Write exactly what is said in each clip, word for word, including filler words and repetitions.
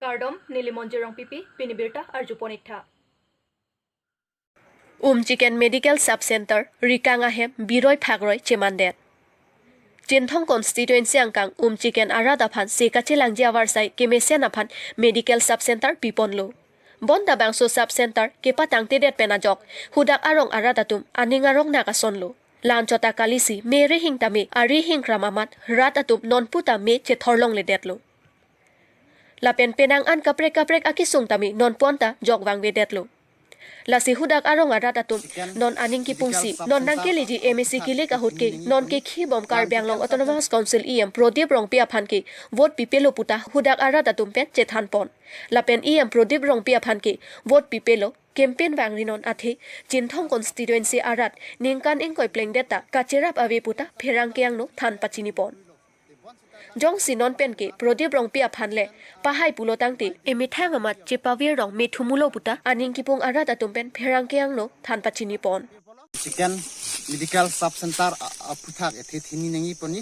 Kardom, neli Monjir Rongpipi, pini birta arjupon iktha. Umchiken Medical Sub Center, Rikang ahem, biroi phakroi chemandet. Chinthong constituency angkang Umchiken arat aphan se kachelangji avarsai kemesen aphan Medical Sub Center piponlo. Bonta bangso Sub Center kepatangtedet pen ajok, hudak arong arat atum aning arong nak asonlo. La-anchot ta kalisi me rihing tame arihing kram amat rat atum nonpu ta me chethorlongledetlo. Lapen penang an kaprek kaprek akesung tame nonpu anta jok vangvedetlo. Lasi hudak arong arat atum non aning kipungsi non nangkeleji M A C kilik ahut ke non kekhibom Karbi Anglong Autonomous Council E M Prodip Rongpi aphan ke vote pipelo puta hudak arat atum pen chethanpon. Lapen E M Prodip Rongpi aphan ke vote pipelo campaign vangrinon athe Chinthong constituency arat ningkan ingkoi plengdet ta kacherap ave puta pherangke angno than pachinipon. Jongsi non pen ke Prodip Rongpi aphan le pahai pulo tangte emethang amat chepavir rong methumulo puta aning kipung arat atum pen pherangke angno than pachinipon. Umchiken Medical Sub Center a-, aphuthak ethe thini nangji pon ni.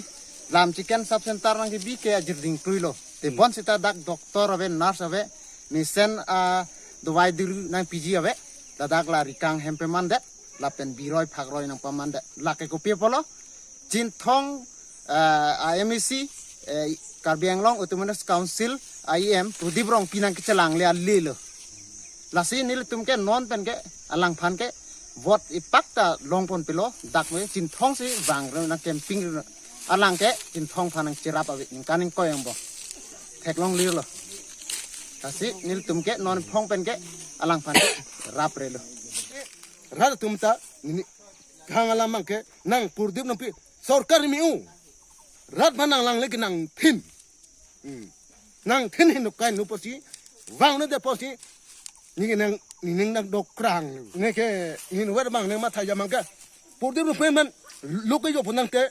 La Umchiken Sub Center nangkebi ke ajirding tuilo. Te bonsita dak doctor ave, nurse ave, mesen, ah, dawai duru nangpiji ave. Ladak la Rikang ahem pemandet, lapen biroi phakroi nangpamandet. Lake kopi apotlo, Chinthong, eh, a M A C, eh, Karbi Anglong Autonomous Council, E M, Prodip Rongpi nangkechelangle alelo. Lasi nelitum ke non pen ke, alangphan ke, vote ipak ta longponpelo, dak me Chinthong si vangre nang campaign re. Alang ke Chinthong aphan nangcherap ave, ningkan ingkoi angbong. Theklonglelo. Lasi nelitum ke non phong pen ke, alangphan ke raprelo. Rat atum ta, nini, khang alam mang ke, nang Prodip nangpi, sorkar mi u. Rat ma nanglangle ke nangthin. Hmm. Nangthin hin nukai nu posi, vang nu de posi, neke nang, neke nang dokrang. Neke, neke wer mang neke matha ja mang ke. Prodip Rongpi man, luke jo punang te,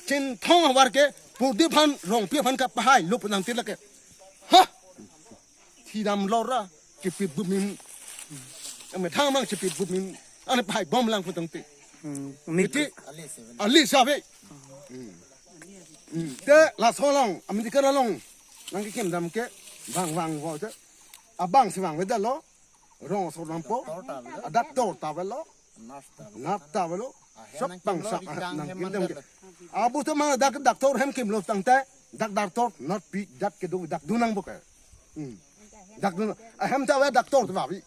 Chinthong avar ke, Prodip aphan, Rongpi aphan kapahai, lo punang te lake. Ha! Thidam lora, chipit bumim. Emethang mang chipit bumim. Ane pahai bom lang putang te. Hmm, mik- Iti, ali sabe. Hmm. Hmm. Te laso along, America along. Nangkekim dam ke, bang bang vo te. Abang si bang vedetlo. Rong so nampo. Doctor ta avelo. Nurse ta avelo. Sok bang sak nangkim dam ke. Abu te mang dak doctor hem kimlo tangte. Dak doctor nurse pi dak kedo dak dunang bo ke. Hmm. Dak dunang. Ahem ta ave doctor ta ave.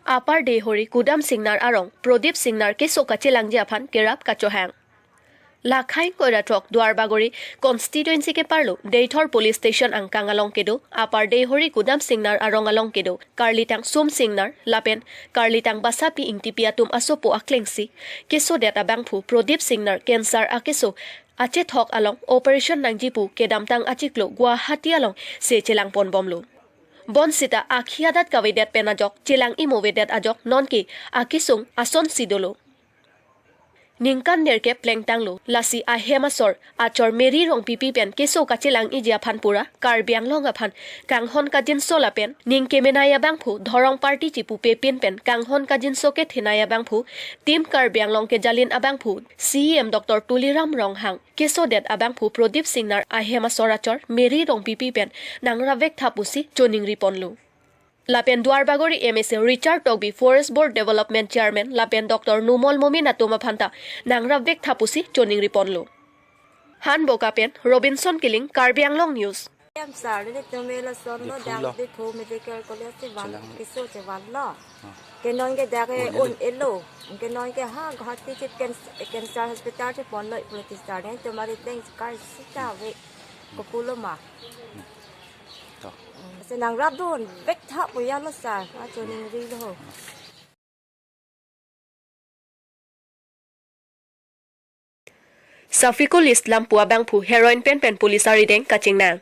Upper Deihori Kudam Singnar arong Prodip Singnar keso kachelangji aphan kerap kachohang. Lakhai koira throk Duarbagori constituency keparlo Deithor police station angkang along kedo Upper Deihori Kudam Singnar arong along kedo karlitang Sum Singnar lapen karlitang Basapi Ingtipi atum asopo aklengsi kesodet abangphu Prodip Singnar cancer akeso achethok along operation nangji pu kedamtang achiklo Guwahati along se chelangponbomlo. Bonsita akhi adat kavedet pen ajok chelang imovedet ajok nonke akesung asonsi dolo. Ningkan nerkep plengtanglo lasi ahem asor achor Mary Rongpipi pen keso kachelang-iji aphan pura Karbi Anglong aphan kanghon kajinso lapen ning kemenei abangphu Dhorong Party chipupe pin pen kanghon kajinso kethenei abangphu Team Karbi Anglong kejalin abangphu C E M Doctor Tuliram Ronghang kesodet abangphu Prodip Singnar ahem asor achor Mary Rongpipi pen nangrapvek tha pusi choningriponlo. Lapen Duarbagori M A C Richard Tokbi, Forest Board Development Chairman lapen Doctor Numal Momin atum aphanta nangrapvek tha pusi choningriponlo. Hanboka pen Robinson Killing, Karbi Anglong News. Em sir, nelitum lason lo Dithum dak lo. Dithum Medical College si van, Chelang. Keso chevanlo. Ah. Ke non ke dak ke un elo. Ke non ke ha Guwahati chief can-, cancer hospital cheponlo ipulo ti sir. Nelitum arideng kar sita ave. Kopulo ma. To. Hmm, si nangrapdunvek tha pu ya lo sir. Achoningrilo. Safikul Islam pu abangphu heroin penpen police arideng kachingnang.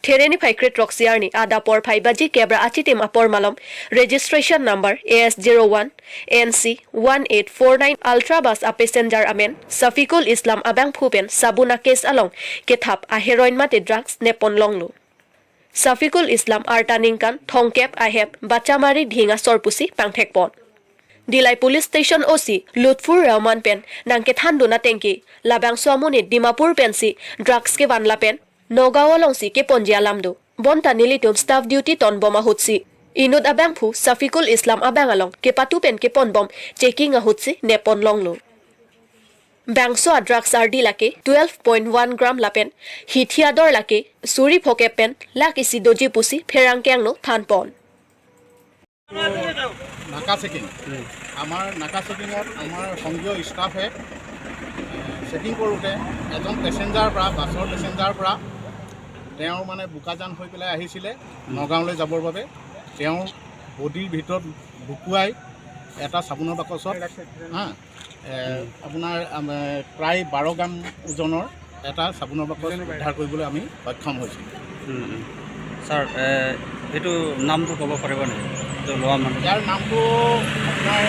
There niphai kre throksi arni adap porphai baji kep ra achitim apor malom registration number A S zero one N C one eight four nine ultra bus a passenger amen Safikul Islam abangphu pen sabun a case along kethap a heroin mate drugs neponlonglo. Safikul Islam arta ningkan thomkep ahep Bachamari Dhing asor pusi pangthekpon. Dillai Police Station O C Lutfur Rahman pen nangkethandun atengke, labangso amonit Dimapur pensi drugs kevan lapen Nagaon alongsi keponji alam do. Bonta nelitum staff duty tonbom ahutsi inut abangphu Safikul Islam abang along kepatu pen keponbom checking ahutsi neppon longlo. Bangso a drugs ardi lake twelve point one gram lapen hithi ador lake suri phokep pen lakh isi doji pusi pherangke angno thanpon. নাকা চেকিং। আমাৰ নাকা চেকিঙত আমাৰ সংঘীয় ষ্টাফে চেকিং কৰোঁতে এজন পেচেঞ্জাৰ পৰা, বাছৰ পেচেঞ্জাৰ পৰা, তেওঁ মানে বোকাজান হৈ পেলাই আহিছিলে নগাঁৱলৈ যাবৰ বাবে। তেওঁৰ বডিৰ ভিতৰত লুকুৱাই এটা চাবোনৰ বাকচত, হা, এ, আপোনাৰ, আম, প্ৰায় বাৰ গ্ৰাম ওজনৰ এটা চাবোনৰ বাকচ উদ্ধাৰ কৰিবলৈ আমি সক্ষম হৈছোঁ। ছাৰ, এইটো নামটো ক'ব পাৰিব নেকি? এইটো লোৱা মানুহ? ইয়াৰ নামটো আপোনাৰ,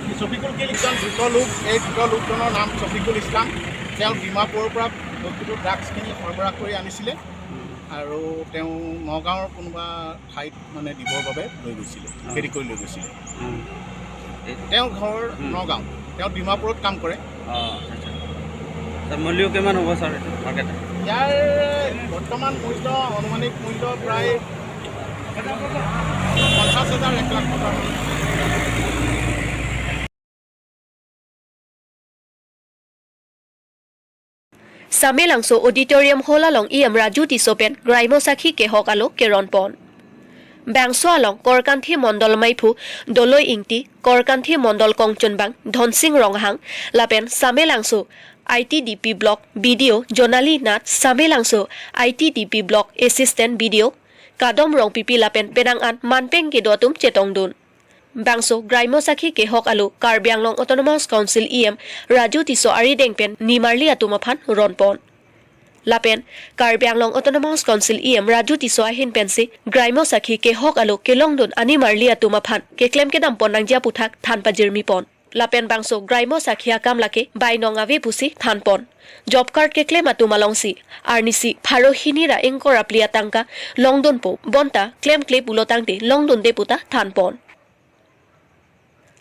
এই চফিকুল কি লিখজন, ধৃত লোক, এই ধৃত লোকজনৰ নাম চফিকুল ইছলাম। তেওঁ ডিমাপুৰৰ পৰা বস্তুটো, ড্ৰাগছখিনি সৰবৰাহ কৰি আনিছিলে আৰু তেওঁ নগাঁৱৰ কোনোবা ঠাইত মানে দিবৰ বাবে লৈ গৈছিলে, কেৰি কৰি লৈ গৈছিলে। উম। তেওঁৰ ঘৰ উম। নগাঁও, তেওঁ ডিমাপুৰত কাম কৰে। আচ্ছা, আচ্ছা। ছাৰ, মূল্য কিমান হ'ব ছাৰ এইটো মাৰ্কেট? ইয়াৰ বৰ্তমান মূল্য, আনুমানিক মূল্য প্ৰায় পঞ্চাছ হাজাৰ, এক লাখ টকা। Samelangso Auditorium Hall along E M Raju Tisso pen Graimosakhi kehok alo keronpon. Bangso along Korkanthi Mondol maiphu Doloi Ingti, Korkanthi Mondol kongchunbang Dhonsing Ronghang lapen Samelangso I T D P Block B D O Jonali Nath, Samelangso I T D P Block Assistant B D O Kadom Rongpipi lapen penang an manpeng kedo atum chetongdun. Bangso Graimosakhi kehok alo Karbi Anglong Autonomous Council E M Raju Tisso arideng pen nimarli atum aphan ronpon. Lapen Karbi Anglong Autonomous Council E M Raju Tisso ahin pensi Graimosakhi kehok alo kelongdun animarli atum aphan keklem kedampon nangji aputhak than pajirmipon. Lapen bangso Graimosakhi akam lake bainong ave pusi thanpon. Job card keklem atum alongsi arnisi pharo hini ra ingkoi ra phli atangka longdunpo, bonta klemkle pulo tangte longdunde puta thanpon.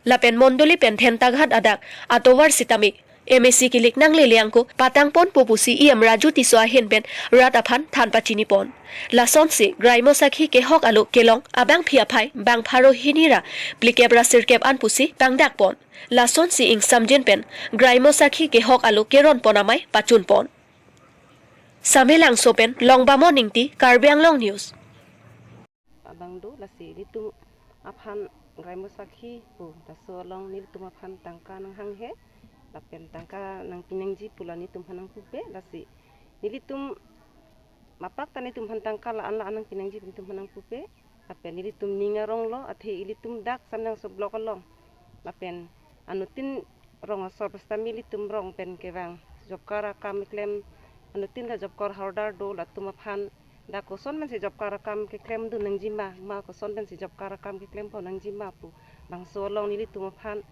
Lapen mondoli pen Thentaghat adak atovar sitame M A C kilik nanglele angko patangponpo pusi E M Raju Tisso ahin pen rat aphan than pachinipon. Lasonsi Graimosakhi kehok alo kelong abangpi aphai bang pharo hini ra phlikep ra sirkep an pusi pangdakpon. Lasonsi ingsamjin pen Graimosakhi kehok alo keronpon amei pachunpon. Samelangso pen Longbamon Ingti, Karbi Anglong News. Abang do lasi nelitum aphan Graimosakhi pu laso along nelitum aphan tangka nanghanghe lapen tangka nangpi nangji pu la nelitum aphan nangpupe, lasi nelitum mapak ta nelitum aphan tangka la-an la-an nangpi nangji pu nelitum aphan nangpupe. Lapen nelitum ning aronglo, athe ilitum dak Samelangso block along lapen anuttin rong asor pasitame ilitum rong pen kevang job card akam keklem, anuttin la job card holder do, latum aphan dak koson pensi job card akam keklemdun nangjima, ma koson pensi job card akam keklempo nangjima pu bangso along nelitum aphan,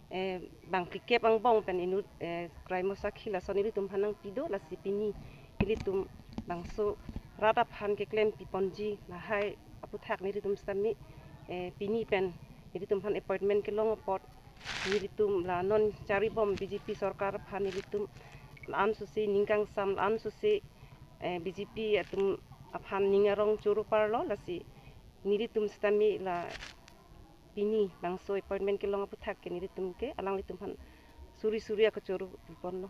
eh, bang phlikep angbong pen inut, eh, Graimosakhi lason nelitum aphan nangpido, lasi pini ilitum bangso rat aphan keklempiponji lahai aputhak nelitum sitame, eh, pini pen nelitum aphan appointment kelong apot nelitum la non charibom B J P sorkar aphan nelitum la-an sose ning kangsam, la-an sose, eh, B J P atum aphan ning arong choro parlo, lasi nelitum sitame la pini bangso appointment kelong aputhak ke nelitum ke alanglitum aphan suri suri akachoro ponlo.